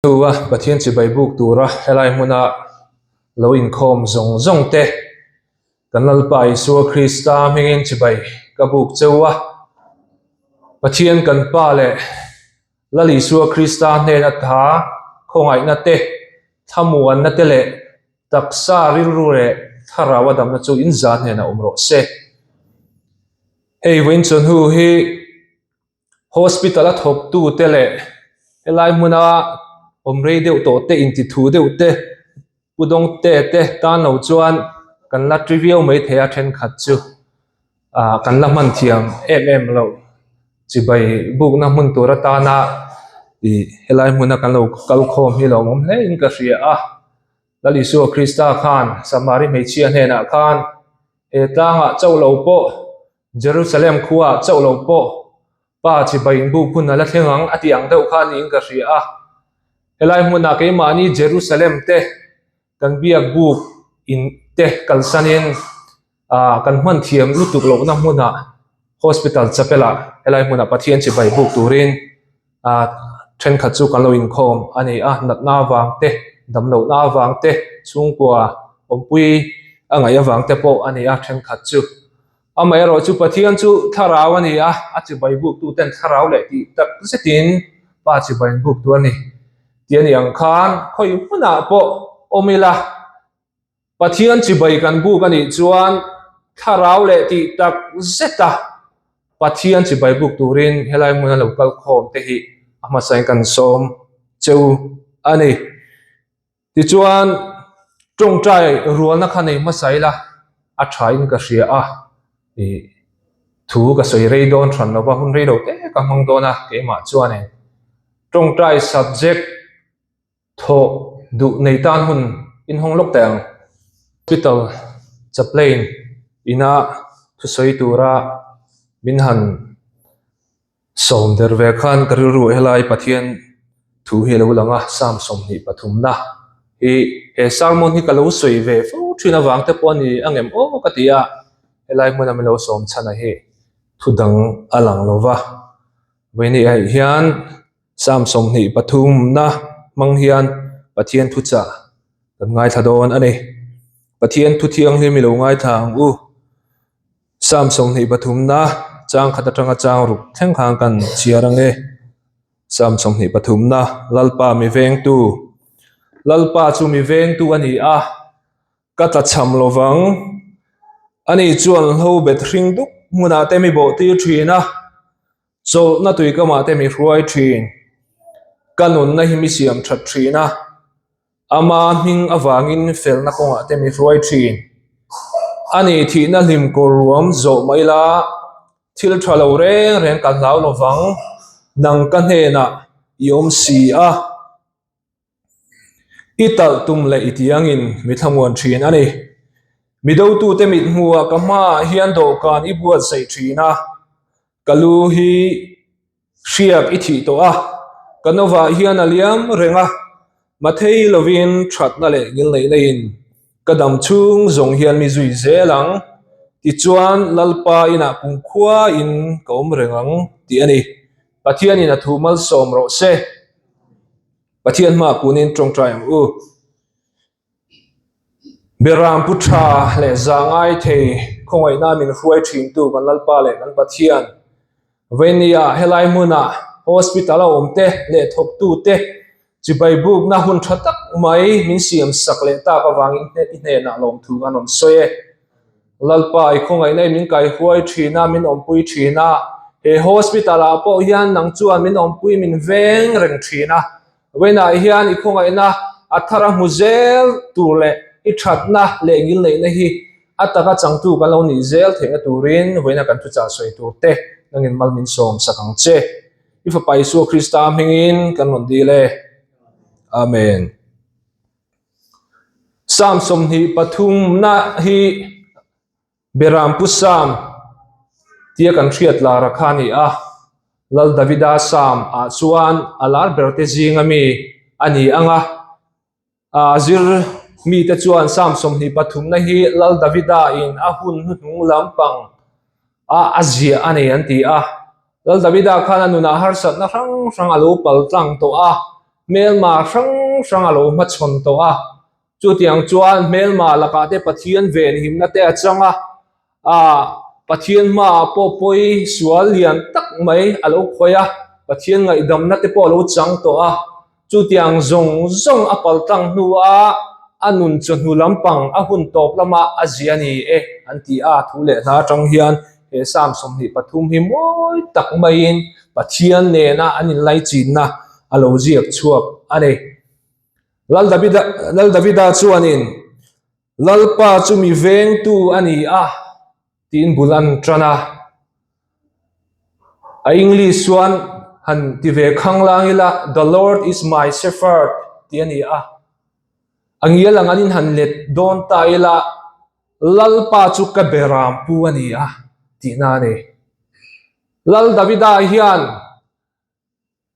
Tua Pathian chibai buk tura helai hmuna lo inkhawm zawng zawng te kan Lalpa Isua Krista hmingin chibai ka buk cheu a. Pathian kan Pa leh Lal Isua Krista hnen atha khawngaihna te, thlamuanna te leh taksa rilru leh thlarau a damna chu inza hnenah awm rawh se. Hei vawiin chawhnu hi Hospital a thawktute leh helai hmuna awm rei deuh tawh te intithu deuh te pu dawngte te tan lo chuan kan la ṭi viau mai thei a thenkhat chu ah kan la hman thiam em em lo chibai bukna hmun tur atana ih helai hmuna kan lo kal khawm hi lawmawm hle in ka hria a. Lal Isua Krista khan Samari hmeichhia hnenah khan he tlangah chauh lo pawh Jerusalem khuaah chauh lo pawh Pa chibai inbuk hun a la thleng ang a tih ang deuh kha niin ka hria a. Helai hmunah keimahni Jerusalem te kan biak buk in te kalsanin ah kan hman thiam lutuk lohna hmunah Hospital Chapel ah helai hmunah Pathian chibai buk turin ah thenkhat chu kan lo inkhawm a ni a, natna avang te, damlohna avang te, chhungkua awmpui a ngaih avang te pawh a ni a thenkhat chu. Amaherawh chu Pathian chu thlarau a ni a, a chibai buk tu ten thlarau leh tih tak zetin Pa chibai an buk tur a ni tih a ni ang khan khawi hmunah pawh awm ila. Pathian chibai kan buk a nih chuan thlarau leh tih tak zeta Pathian chibai buk turin helai hmuna lo kal khawm te hi a hmasain kan sawm cheu a ni. Tichuan tawngtai rualna kha nei hmasa ila a thain ka hria a, ih thu ka sawi rei dawn hran lova hun rei lo te ka hmang dawn a keimah chuanin tawngtai subject Thawh duh nei tan hun inhawng lawk teh ang. Hospital chaplain ina thusawi tura min han sawm der ve khan ka rilru helai Pathian thu hi a lo lang a, Psalm 23 na hi he sermon hi ka lo sawi ve fo thin avang te pawh a ni ang em aw ka ti a, helai hmuna min lo sawm chhan a hi thu dang a lang lo va, vawiin ah hian Psalm 23 na hmang hian Pathian thuchah kan ngaithla dawn a ni. Pathian thu thianghlim i lo ngaithla ang u. Psalm 23 na chang khat atanga chang ruk thleng khan kan chhiar ang e. Psalm 23 na Lalpa mi vengtu Lalpa chu mi vengtu a ni a, ka tlachham lovang. Ani chuan hlo bet hring dup hmunah te mi bawhtir thin a. Chawlhna tuikamah te mi hruai thin, ka nunna hi mi siam that thin a, ama hming avangin felna kawngah te mi hruai thin. Ani thihna hlim kawr ruam zawh mai la, thil tha lo reng reng ka hlau lovang, nang ka hnenah i awm si a. I talh tum leh i tiangin mi thlamuan thin a ni. Mi dotute mit hmuhah ka hmaah hian dawhkan i buatsaih thin a, ka lu hi hriak i thih tawh a, ka novah hian a liam reng a, mathei lovin thatna leh ngilneihna in ka dam chhung zawng hian mi zui zel ang, tichuan Lalpa inah kumkhua in ka awm reng ang tih a ni. Pathianin a thu malsawm rawh se. Pathian hma kunin tawngtai ang u. Beram pu tha leh za ngai thei khawngaihna min hruai thintu kan Lalpa leh kan Pathian. Vainia helai hmuna hospital a awm te leh thawktu te chibai bukna hun tha tak mai min siam sak leh tak avangin i hnenah lawmthu kan rawn sawi e. Lalpa i khawngaihna i min kaihuai thin a, min awmpui thin a, he hospital ah pawh hian nang chuan min awmpui min veng reng thin a, vawiinah hian i khawngaihna a thar a hmu zel tur leh i thatna leh ngilneihna hi a taka changtu kan lo nih zel theihna turin vawiina kan thuchah sawi tur te nangin mal min sawm sak ang che. I Fapa Isua Krista hmingin kan rawn dil e. Amen. Psalm 23 na hi Beram Pu Psalm tia kan hriat lar a kha a ni a, Lal Davida Psalm ah chuan a lar ber te zinga mi a ni ang a, a zir mite chuan Psalm 23 na hi Lal Davida in a hun hnuhnung lampang a a ziah a ni an ti a. Lal Davida khan a nunah harsatna hrang hrang a lo pal tlang tawh a. Hmelma hrang hrang a lo hmachhawn tawh a. Chutiang chuan hmelma lakah te Pathian venhimna te a chang a, ah Pathian hmaah pawh pawi sual lian tak mai a lo khawih a, Pathian ngaihdamna te pawh a lo chang tawh a. Chutiang zawng zawng a paltlang hnua a nun chawhnu lampang a hun tawp lama a zia ni e an ti a, thu leh hla atang hian he Psalm 23 hi mawi tak maiin Pathian nena an inlaichinna a lo ziak chhuak a ni. Lal Davida Lal Davida chuanin Lalpa chu mi vengtu a ni a tiin bul an tan a. A English chuan han ti ve khanglang ila The Lord is my shepherd tih a ni a. A ngial ang an in han let dawn ta ila Lalpa chu ka beram pu a ni a tihna a ni. Lal Davida hian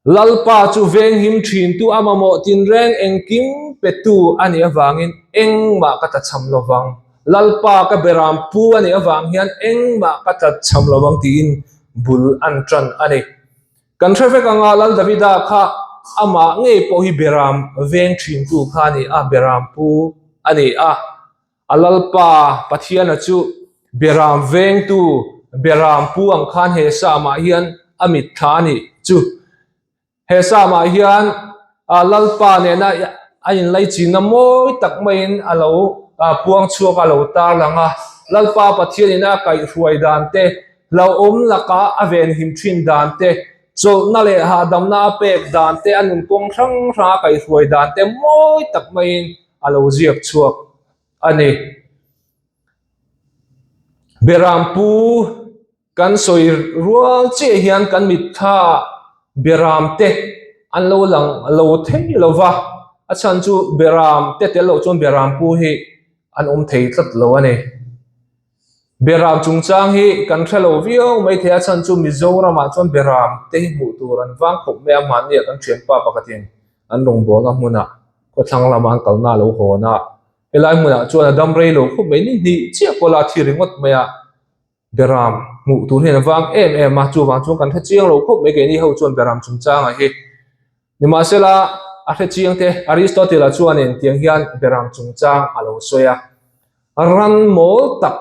Lalpa chu venghim thintu a mamawh tinreng engkim petu a nih avangin engmah ka tlachham lovang. Lalpa ka beram pu a nih avang hian engmah ka tlachham lovang tiin bul an tan a ni. Kan hre vek anga Lal Davida kha amah ngei pawh hi beram veng thintu kha a ni a, beram pu a ni a. A Lalpa Pathiana chu Beram vengtu, Beram pu ang khan he Psalm-ah hian a mitthla a nih chu. He Psalm-ah hian Lalpa nena a inlaichinna mawi tak maiin a lo puang chhuak a, a lo tarlang a. Lalpa Pathianin a kaihhruai dan te, hlauhawm laka a venhim thin dan te, chawlhna leh hahdamna a pek dan te, a nunkawng hrang hrang a kaihhruai dan te mawi tak maiin a lo ziak chhuak a ni. Berampu kan sawi rual chiah hian kan mitthla beram te an lo lang lo thei lo va, a chhan chu beram te tel loh chuan berampu hi an awm thei tlat lo a ni. Beram chungchang hi kan hre lo viau mai thei a chhan chu Mizoramah chuan beram te hi hmuh tur an vang khawp mai a, mahnia kan thianpa pakhatin an rawngbawlna hmunah khawthlang lama an kalna a lo hawn a, helai hmunah chuan a dam rei lo khawp mai ni hnih chiah pawh la thi ringawt mai a, Beram hmuh tur hian a vang em em a, chuvang chuan kan hre chiang lo khawp mai keini ho chuan Beram chungchangah hi. Nimahsela a hre chiang te Aristotle-a chuanin tiang hian Beram chungchang a lo sawi a, ran mawl tak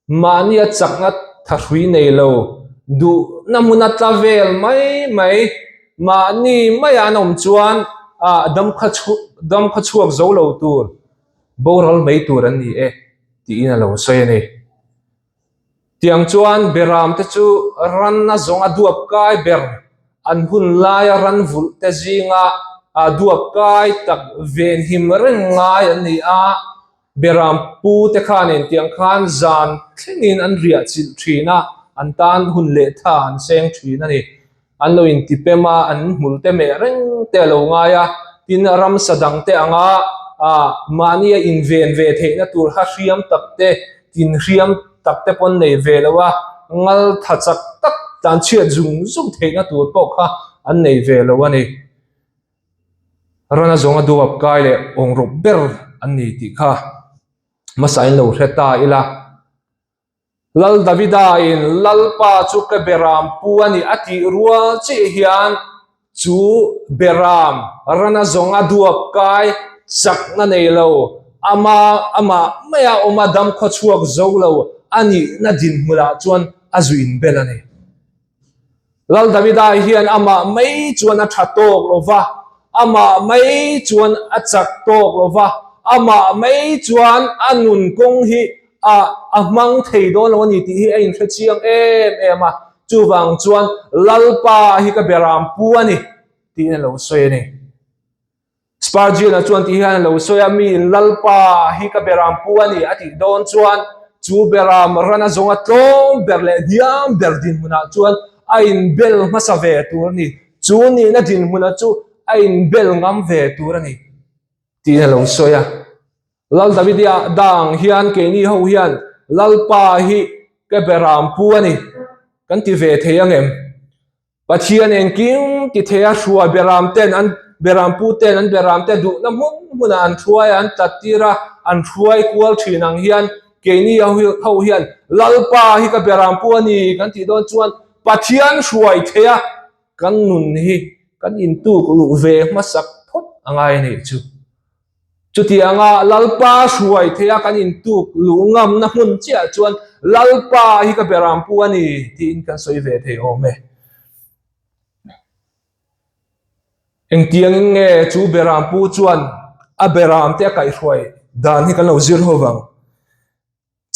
Mahnia chakna thahrui nei lo, duhna hmuna tla vel mai mai, mahni maia an awm chuan damkha chhuak zo lo tur, boral mai tur an ni e, tiin a lo sawi a ni. Tiang chuan Beram te chu ran a zawng a duap kai ber, an hun laia ran vulh te zinga duap kai tak venhim reng ngai an ni a, Beram pu te khanin tiang khan zan thlengin an riah chilh thin a, an tan hun leh tha an seng thin a ni. An lo intipem a, an hmul te meh reng te a lo ngai a, tin ramsa dang te anga mahnia inven ve theihna tur kha hriam tak te, tin hriam tak te pawn nei ve lo a, ngal tha chak tak tlanchhiat zung zung theihna tur pawh kha an nei ve lo a ni. Rana zawnga duap kai leh awng rawp ber an ni tih kha hmasa in lo hre ta ila. Lal Davida in Lalpa chu ka beram pu a ni a tih rual chiah hian chu beram rana zawnga duap kai chakna nei lo ama amah maia awma dam khawchhuak zo lo a nihna dinhmunah chuan a zu inbel a ni. Lal Davida hian amah mai chuan a tha tawk lo va, amah mai chuan a chak tawk lo va, amah mai chuan a nun kawng hi a a hmang thei dawn lo a ni tih hi a inhre chiang em em a. Chuvang chuan Lalpa hi ka beram pu a ni tiin a lo sawi a ni. Spurgeon-a chuan tih hian a lo sawi a, Miin Lalpa hi ka beram pu a ni a tih dawn chuan chu beram rana zawnga tlawm ber leh hniam ber dinhmunah chuan a inbel hmasa ve tur a ni. Chu nihna dinhmuna chu a inbel ngam ve tur a ni tiin a lo sawi a. Lal Davida dang hian keini ho hian Lalpa hi ka beram pu a ni kan ti ve thei ang em? Pathian engkim ti thei a, hruai beram ten an beram pu ten an beram te duhna hmun hmunah an hruai a, an tlat tir a, an hruai kual thin ang hian keini ho hian Lalpa hi ka beram pu a ni kan tih dawn chuan Pathian hruai thei a kan nun hi kan intuk luh ve hmasak. a ngai a nih chu. Chutianga Lalpa hruai theia kan intuk luh ngamna hmun chiah chuan Lalpa hi ka berampu a ni tiin kan sawi ve thei awm e. Engtiangin nge chu berampu chuan a beramte a kaihhruai dan hi kan lo zir ho vang.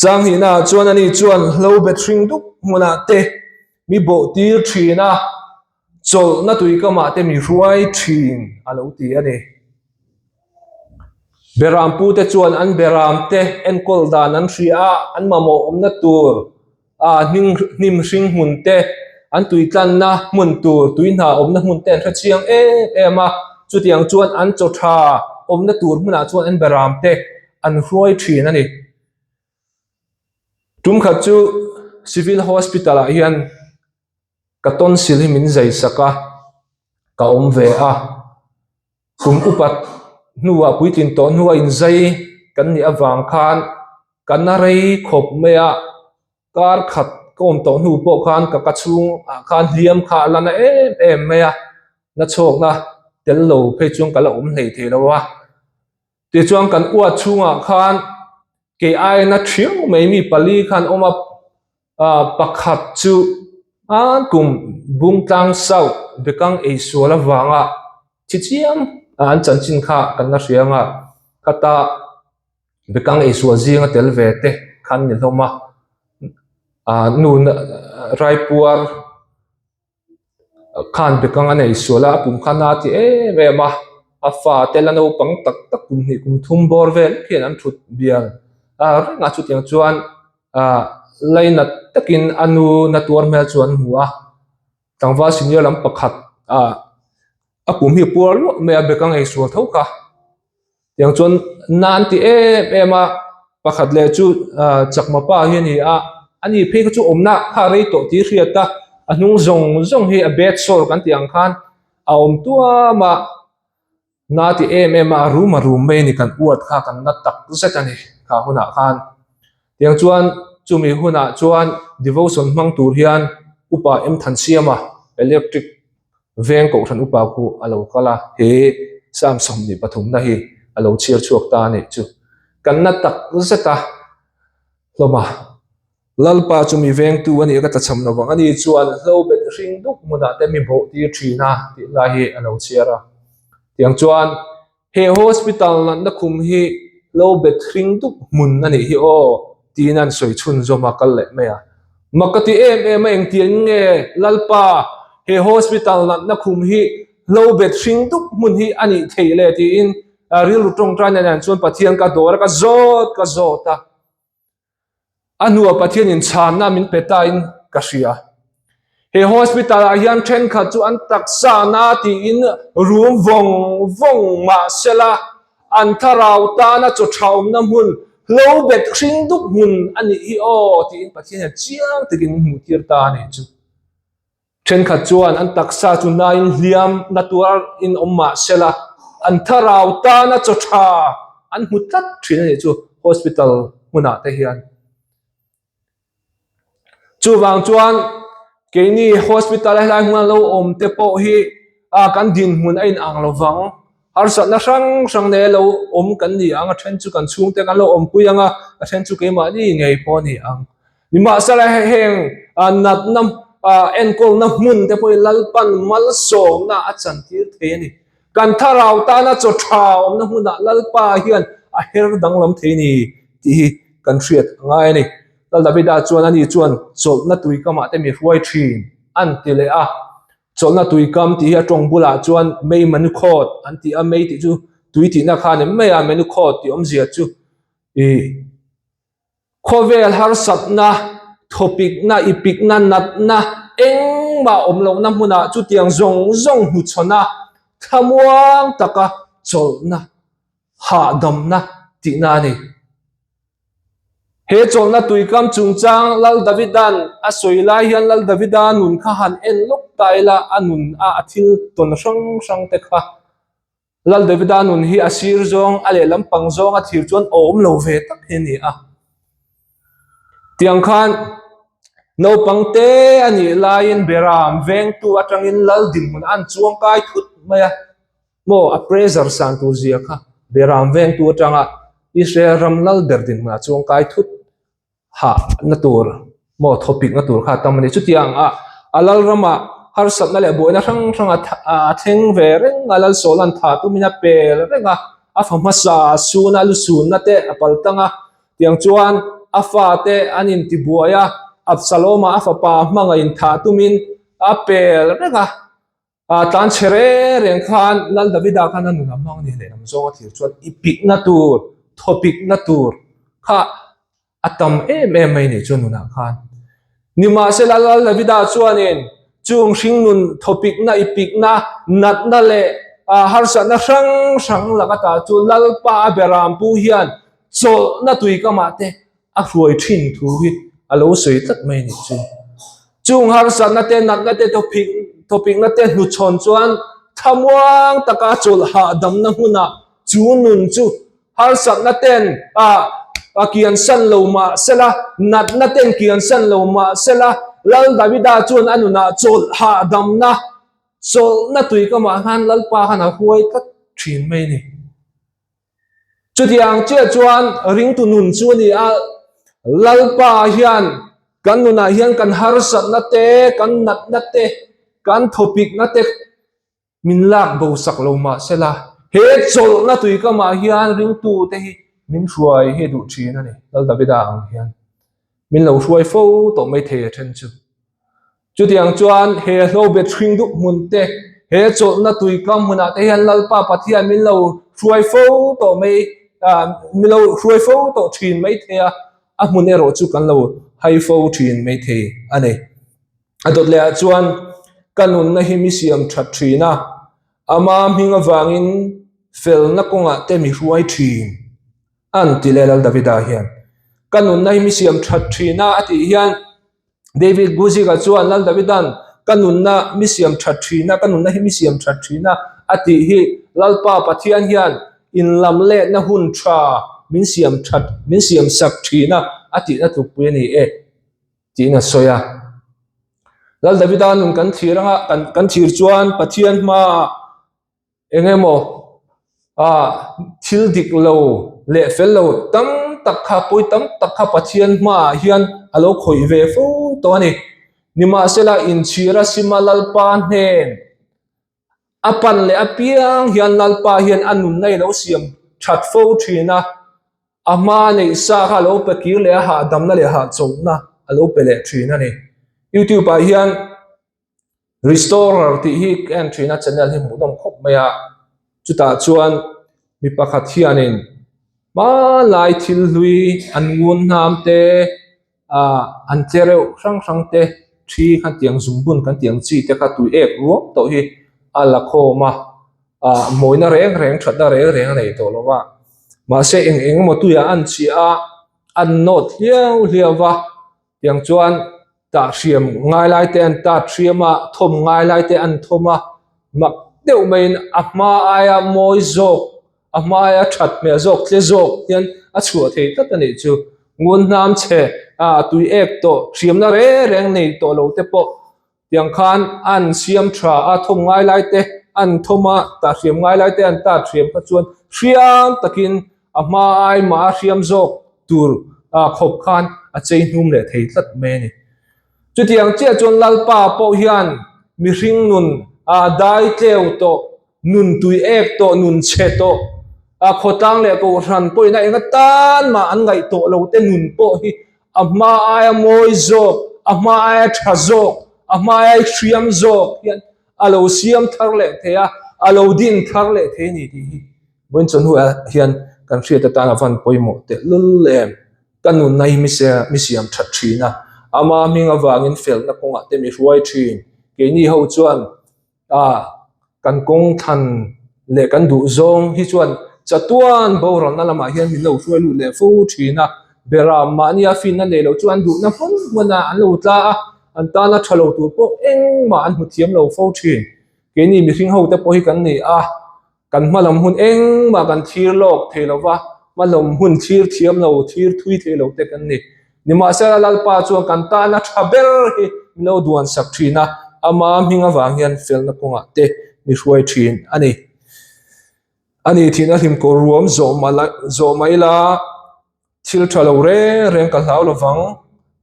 Changhnihnaah chuan ani chuan hlo bet hring dup hmunah te mi bawh tir thin a, chawlhna tuikamah te mi hruai thin a lo ti a ni. Berampute chuan an beramte enkawl dan an hria a, an mamawh awmna tur a hnim hring hmun te, an tuitlanna hmun tur, tui hna awmna hmun te an hre chiang em em a, chutiang chuan an chaw tha awmna tur hmunah chuan an beramte an hruai thin a ni. Tum khat chu Civil Hospital ah hian ka tonsil hi min zai sak a, ka awm ve a, kum upat hnuah puitlin tawh hnuah inzai kan nih avang khan ka na rei khawp mai a, kar khat ka awm tawh hnu pawh khan ka ka chhung ah khan hliam kha a la na em em mai a, na chhawkna tel lo phei chuan ka la awm hlei thei lo a. Tichuan kan uat chhungah khan kei aina thiau mai mi pali khan awm a, pakhat chu an kum Bungtlang South Bekang eisual avanga thi chiam an chanchin kha kan la hria ang a, khata Bekang eisual zinga tel ve te khan ni hlawm a, nu Raipuar Khan bekang a nei sual a, a pum kha na ti em em a, a fa te la naupang tak tak kum hnih kum thum bawr vel khian an thut bial a reng a chutiang chuan ah lainat takin a nu na tuar hmel chu an hmu a tlangval senior lam pakhat ah a pum hi a puar luah mai a bekang ei sual tho kha. Tiang chuan na an ti em em a, pakhat leh chu ah chakma pa hi a ni a, ani phei kha chu awmna kha a rei tawh tih hriat a, a hnung zawng zawng hi a bed sore kan tih ang khan a awm tuam a, na ti em em a, a rum a rum mai a ni kan uat kha kan na tak zet a ni kha hunah khan. Tiang chuan chumi hunah chuan devotion hmang tur hian upa em Thansiama electric Veng kohhran upa khu a lo kal a, he Psalm 23 na hi a lo chhiar chhuak ta a nih chu. Kan na tak zet a hlawm a, Lalpa chu mi vengtu a nih a ka tlachham lo vang a ni chuan hlo bet hring duk hmunah te mi bawh tir thin a tih lai hi a lo chhiar a. Tiang chuan He hospital natna khum hi lo bet hring dup hmun a nih hi aw tiin an sawi chhunzawm a kal leh mai a. Mak ka ti em em a engtiang nge Lalpa he hospital natna khum hi lo bet hring dup hmun hi a nih theih le tiin rilru tawngtai nen chuan Pathian ka dawr a ka zawt ka zawt a. A hnuah Pathianin chhanna min pe tain ka hria. He hospital ah hian thenkhat chu an taksa na tiin rum vawng vawng mah sela an thlarau tana chaw tha awmna hmun hlo bet hring dup hmun a nih hi aw tiin Pathian hian chiang takin min hmuh tir ta a nih chu. Thenkhat chuan an taksa chu nain hliam na tuar in awm mah sela, an thlarau tana chaw tha an hmu tlat thin a nih chu hospital hmunah te hian. Chuvang chuan keini hospital a helai hmuna lo awm te pawh hi a kan dinhmun a inang lo vang. Harsatna hrang hrang nei lo awm kan ni ang, a then chu kan chhungte kan lo awmpui ang a, a then chu keimahni ngei pawh a ni ang. Nimahsela heng natna enkawlna hmun te pawhin Lalpan malsawmna a chantir thei a ni. Kan thlarau tana chaw tha awmna hmunah Lalpa hian a her danglam thei a ni tih hi kan hriat a ngai a ni. Lal Davida chuan ani chuan chawlhna tuikamah te mi hruai thin an ti leh a. Chawlhna tuikam tih hi a tawng bulah chuan mei manukhawt an ti a, mei tih chu tui tihna kha a ni mai a, manukhawt tih awmzia chu ih Khawvel harsatna, thawpikna, ipikna, natna engmah awm lohna hmunah chutiang zawng zawng hnuchhawn a, thlamuang taka chawlhna, hahdamna tihna a ni. He chawlhna tuikam chungchang Lal Davida'n a sawi lai hian Lal Davida nun kha han en lawk ta ila a nun a a thil tawn hrang hrang te kha Lal Davida nun hi a sir zawng, a lehlam pang zawng a thir chuan awm lo ve tak hi a ni a. Tiang khan naupang te a nih laiin Beram vengtu atangin Lal dinhmun an chuang kai thut mai a. Maw a pressure san tur zia kha Beram vengtu atanga Israel ram lal ber dinhmunah chuan kai thut hah na tur maw thawpik na tur kha a tam a ni. Chutiang ah a lal ramah harsatna leh buaina hrang hrang a thleng ve reng a, lal Sawlan tha tumin a pel reng a, a fa hmasa suna lu sunna te a pal tang a, tiang chuan a fate an intibuai a, Absalom-a a fapa hmangaih inthah tumin a pel reng a. Ah tlan chhe reng reng khan Lal Davida khan a nun a hmang a ni lehlam zawng a thlir chuan i pikna tur, thawpikna tur kha a tam em em mai ni chu nunah khan. Nimahsela Lal Davida chuanin chung hringnun thawpikna, i pikna, natna leh ah harsatna hrang hrang lak ata chu Lalpa a berampu hian chawlhna tuikamah te a hruai thin thu hi a lo sawi tlat mai a nih chu. Chung harsatna te, natna te, thawpikna te hnuchhawn chuan thlamuang taka chawlh hahdamna hmunah chu nun chu harsatna ten a kian san lo mah sela, natna ten kian san lo mah sela, Lal Davida chuan a nunah chawlh hahdamna, chawlhna tui kamah khan Lalpa khan a huai tlat thin mai a ni. Chutiang chiah chuan ringtu nun chu a ni a, Lalpa hian kan nunah hian kan harsatna te, kan natna te, kan thawpikna te min lak bo sak lo mah sela, he chawlhna tuikamah hian ringtute hi min hruai hi duh thin a ni, Lal Davida ang hian. Min lo hruai fo tawh mai thei a then chu. Chutiang chuan he hlobet hring dup hmun te, he chawlhna tuikam hmunah te hian Lalpa Pathian min lo hruai fo tawh mai, min lo hruai fo tawh thin mai thei a, a hmun erawh chu kan lo hai fo thin mai thei a ni. A dawt leh ah chuan ka nunna hi mi siam that thin a, ama hming avangin felna kawngah te mi hruai thin. An ti leh Lal Davida hian, Ka nunna hi mi siam that thin a, a tih hian David Guzik-a chuan Lal Davida'n ka nunna mi siam that thin a, ka nunna hi mi siam that thin a, a tih hi Lalpa Pathian hian inlam letna hun tha min siam that, min siam sak thin a, a tihna tlukpui a ni e, tiin a sawi a. Lal Davida nun kan thlir anga kan thlir chuan Pathian hmaah Eng emaw ah thil dik lo leh fel lo tam tak kha, pawi tam tak kha Pathian hmaah hian a lo khawih ve fo tawh a ni. Nimahsela inchhira sima Lalpa hnen a pan leh apiang hian Lalpa hian a nunna i lo siam that fo thin a, a hma neih sa kha a lo pe kir leh a, hahdamna leh hahchawlhna a lo pe leh thin a ni. Youtube ah hian Restorer tih hi ka en thin a channel hi hmuhnawm khawp mai a chutah chuan mi pakhat hianin hmanlai thil hlui an ngun hnam te ah an che reuh hrang hrang te thi khan tiang zungbun kan tih ang chi te kha tui ek ruam tawh hi a la khawm a ah mawina reng reng thatna reng reng a nei tawh lo va mahse eng eng emaw tuiah an chhiah a an nawt hliau hliau va. Tiang chuan tah hriam ngai lai te an tat hriam a, thawm ngai lai te an thawm a, mak deuh maiin a hma aia mawi zawk, a hma aia that hmel zawk, tle zawk hian a chhuah thei tlat a nih chu. Ngun hnam chhe a tui ek tawh, hriamna reng reng nei tawh lo te pawh Tiang khan an siam tha a, thawm ngai lai te an thawm a, tah hriam ngai lai te an tat hriam kha chuan hriam takin a hma ai mah a hriam zawk tur khawp khan a chei hnum leh thei tlat mai a ni. Chutiang chiah chuan Lalpa pawh hian mihring nun dai tleu tawh Nun tui ek tawh, nun chhe tawh, a khawtlang leh kohhran pawhin a eng atan mah an ngaih tawh lo te nun pawh hi a hma aia mawi zawk, a hma aia tha zawk, a hma aia hriam zawk hian a lo siam thar leh thei a, a lo din thar leh thei a ni tih hi vawiin chawhnu ah hian kan hriat atan a van pawimawh tehlul em. Ka nunna hi mi siam that thin a, ama hming avangin felna kawngah te mi hruai thin. Keini ho chuan A, kan kawng thlan leh kan duh zawng hi chuan chatuan boralna lamah hian min lo hruai lut leh fo thin a, Beram mahnia finna nei lo chu an duhna hmun hmun a an lo tla a, an tana tha lo tur pawh engmah an hmu thiam lo fo thin. Keini mihring ho te pawh hi kan ni a. Kan hmalam hun engmah kan thlir lawk thei lo va, hmalam hun thlir thiam lo, thlir thui thei lo te kan ni. Nimahsela Lalpa chuan kan tana tha ber hi min lo duan sak thin a, ama hming avang hian felna kawngah te mi hruai thin a ni. Ani thihna hlim kawr ruam zawh mai la, thil tha lo reng reng ka hlau lovang,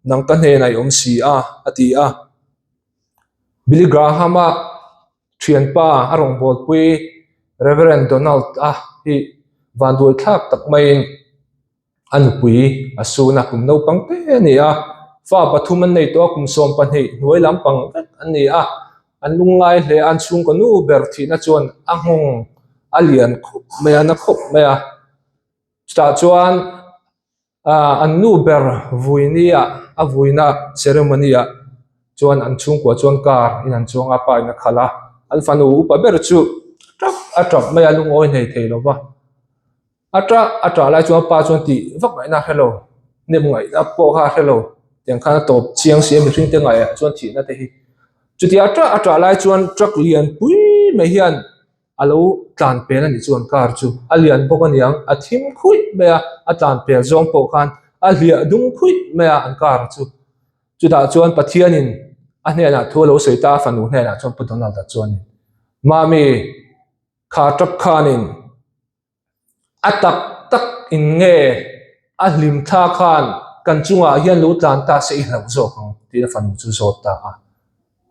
nang ka hnenah i awm si a, a ti a. Billy Graham-a thianpa a rawngbawlpui Reverend Donald-a hi vanduai thlak tak maiin a nupui a sun a, kum naupang te a ni a, fa pathum an nei tawh a, kum 12 hnuai lampang vek an ni a, an lungngai hle a, an chhungkaw nu ber thihna chuan a nghawng a lian khawp mai a, na khawp mai a, chutah chuan ah an nu ber vui nia a vuina ceremony ah chuan an chhungkua chuan car in an chuang a, pa in a khalh a, an fanu upa ber chu tap a tap mai a, lungawi hnei thei lo va. A ṭah a ṭah lai chuan pa chuan tih vak ngaihna a hre lo, hnem ngaihna pawh kha a hre lo, tiang khan a tawp chiang si a mihring te ngaihah chuan thihna te hi. Chutia a ṭah a ṭah lai chuan truck lian pui mai hian a lo tlan pel a nih chuan car chu a lian bawk a niang, a thim khuih mai a, a tlan pel zawng pawh khan a hliah dum khuih mai a an car chu. Chutah chuan Pathianin a hnenah thu a lo sawi ta a fanu hnenah chuan Pu Donald-a chuanin, Mami, kha truck khanin A tak tak in nge a hlim thla khan kan chungah hian lo tlan ta se i hlauh zawk ang tiin a fanu chu zawt ta a.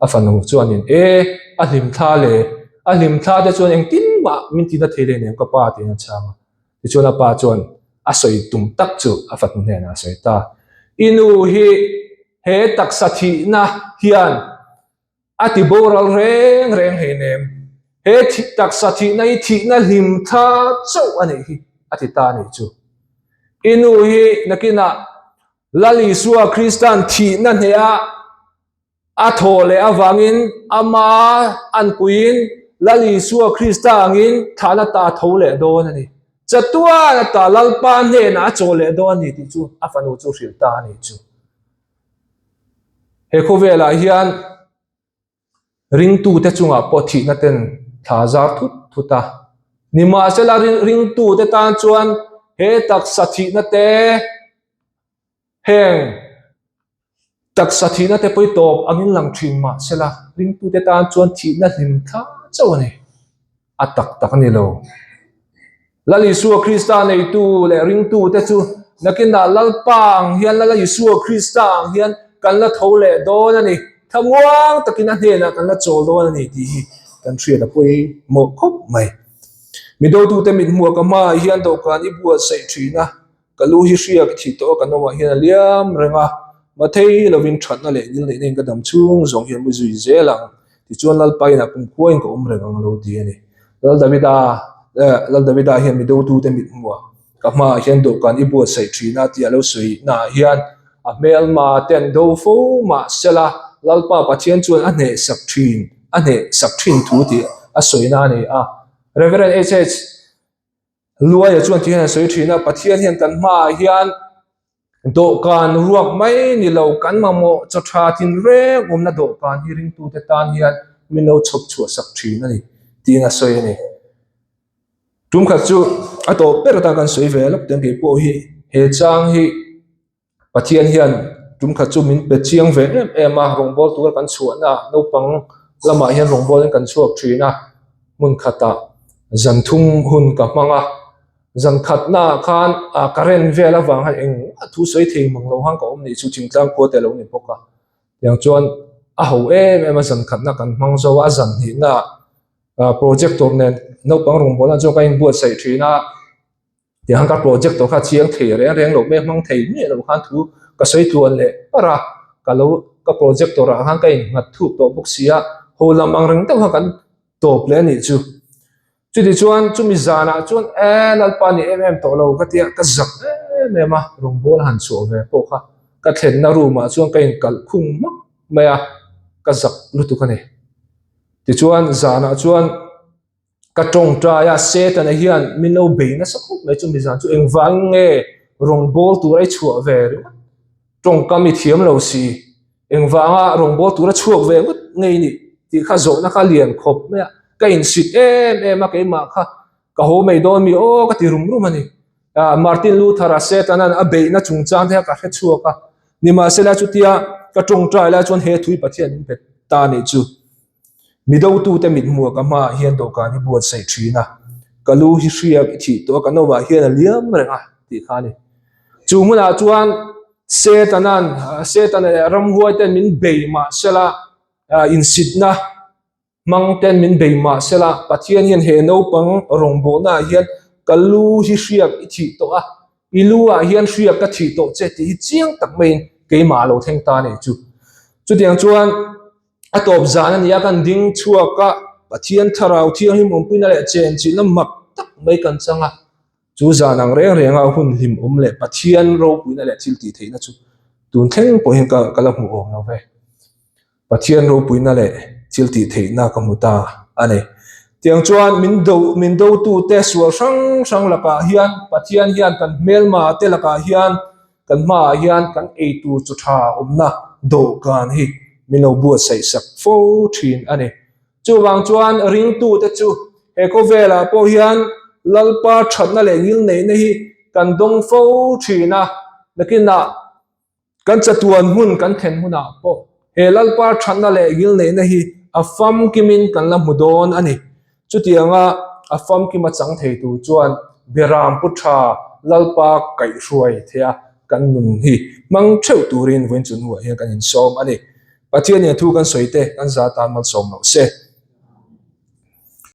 A fanu chuanin e a hlim thla le, a hlim thla te chuan engtin mah min tina thei leh nem ka pa tiin a chhang a. Tichuan a pa chuan a sawi tum tak chu a fanu hnenah a sawi ta. I nu hi he taksa thihna hian A ti boral reng reng hei nem. He thih taksa thihna hi thihna hlim tha chauh a nih hi, a ti ta a nih chu. I nu hi nakinah Lal Isua Krista'n thihna hneha a thawh leh avangin ama anpuiin Lal Isua Krista angin thlahna ta a tho leh dawn a ni. Chatuan ata Lalpa hnenah a chaw leh dawn a ni tih chu a fanu chu hrilh ta a nih chu. He khawvelah hian ringtute chungah pawh thihna ten thla zar thut thut a. Nimahsela ringtute tan chuan he taksa thihna te heng taksa thihna te pawh hi tawp angin lang thin mahsela ringtute tan chuan thihna hlim thla chauh a ni. A tak tak a ni lo. Lal Isua Krista neitu leh ringtute chu nakinah Lalpa ang hian, Lal Isua Krista ang hian kan la tho leh dawn a ni. Thlamuang takin a hnenah kan la chawl dawn a ni tih hi kan hriat a pawimawh khawp mai. Mi dotute mithmuh ka hmaah hian dawhkan i buatsaih thin a. Ka lu hi hria ka thih tawh a, ka nawmah hian a liam reng a, mathei lovin thatna leh ngil neihna in ka dam chhung zawng hian mu zui zel ang. Tichuan Lalpa inah kumkhua in ka awm reng ang lo ti a ni. Lal Davida Lal Davida hian mi dotute mit hmuah ka hmaah hian dawhkan i buatsaih thin a tih a lo sawi naah hian a hmelma te an do fo mahsela Lalpa Pathian chuan a hnehsak thin a hnehsak thin thu tih a sawina a ni a. Reverend HH. Luaia chuan ti hian a sawi thin a, Pathian hian kan hmaah hian dawhkan ruak mai ni lo, kan mamawh chaw tha tinreng awmna dawhkan hi ringtute tan hian min lo chhawp chhuah sak thin a ni tiin a sawi a ni. Tumkhat chu a tawp ber atan kan sawi ve lawk teng kei pawh hi he chang hi Pathian hian tum khat chu min pe chiang ve em em a, rawngbâwl tura kan chhuahna naupang lamah hian rawngbâwlin kan chhuak thin a, hmun khatah zan thum hun ka hmang a, zan khatnaah khan ah current vel avang khan engmah thu sawi thei mang lo khan ka awm nih chu thingtlang khua te a lo ni bawk a, tiang chuan a ho em em a zan khatna kan hmang zo a, a zan hnihnaah ah projector nen naupang rawngbâwlna chuan ka inbuatsaih thin a. Tiang ka project tawh kha chiang thei reng reng lo mai a hmang thei miah lo khan thu ka sawi tluan leh parh a, ka lo ka project tawrh ah khan ka innghat thuk tawh bawk si a, ho lam ang reng deuh khan kan tawp leh a nih chu. Chuti chuan chumi zanah chuan e Lalpa ni em em tawh lo ka tia ka zak em em a, rawngbâwl han chhuah ve pawh kha ka thlenna room ah chuan ka inkalh khung hmak mai a, ka zak lutuk a ni. Tichuan zanah chuan. Ka tawngtai a, Setana hian min lo bei nasa khawp mai chu mizan chu engvang nge rawngbâwl tura i chhuah ve ringawt? Tawngkam i thiam lo si, engvanga rawngbâwl tura chhuak ve ngawt nge i nih tih kha zawhna kha lian khawp mai a, ka insit em em a keimah kha ka haw mai dawn mi aw ka ti rum rum a ni. Martin Luther-a Setana'n a beihna chungchang te kha ka hre chhuak a, nimahsela chutia ka tawngtai lai chuan he thui Pathian min pe ta a nih chu. Mi dotute mithmuh ka hmaah hian dawhkan hi buatsaih thin a. Ka lu hi hriak i thih tawh a, ka novah hian a liam reng a tih kha a ni. Chu hmunah chuan Setanan, Setana leh ramhuaiten min bei mah sela, insitna hmang ten min bei mah sela, Pathian hian he naupang rawngbawlna ah hian ka lu hi hriak i thih tawh a, i lu ah hian hriak ka thih tawh che tih hi chiang tak maiin keimah a lo thleng ta a nih chu. Chutiang chuan a tawp zan a ni a, kan ding chhuak a, Pathian thlarau thianghlim awmpuina leh chenchilhna mak tak mai kan chang a, chu zan ang reng renga hun hlim awm leh Pathian ropuina leh thil tih theihna chu tun thleng pawh hian ka la hmuh awm lo ve. Pathian ropuina leh thil tih theihna ka hmu ta a ni. Tiang chuan min do min dotute sual hrang hrang lakah hian Pathian hian kan hmelma te lakah hian kan hmaah hian kan eitur chu tha awmna dawhkan hi min lo buatsaih sak fo thin a ni. Chuvang chuan ringtute chu he khawvelah pawh hian Lalpa thatna leh ngilneihna hi kan dawng fo thin a, nakinah Kan chatuan hmun kan thlen hunah pawh he Lalpa thatna leh ngilneihna hi a famkimin kan la hmu dawn a ni. Chutianga a famkima chang thei tur chuan Beram pu tha Lalpa kaihhruai theia kan nun hi hmang theuh turin vawiin chu hnuah hian kan insawm a ni. Pathianin a thu kan sawi te kan za tan malsawm loh se.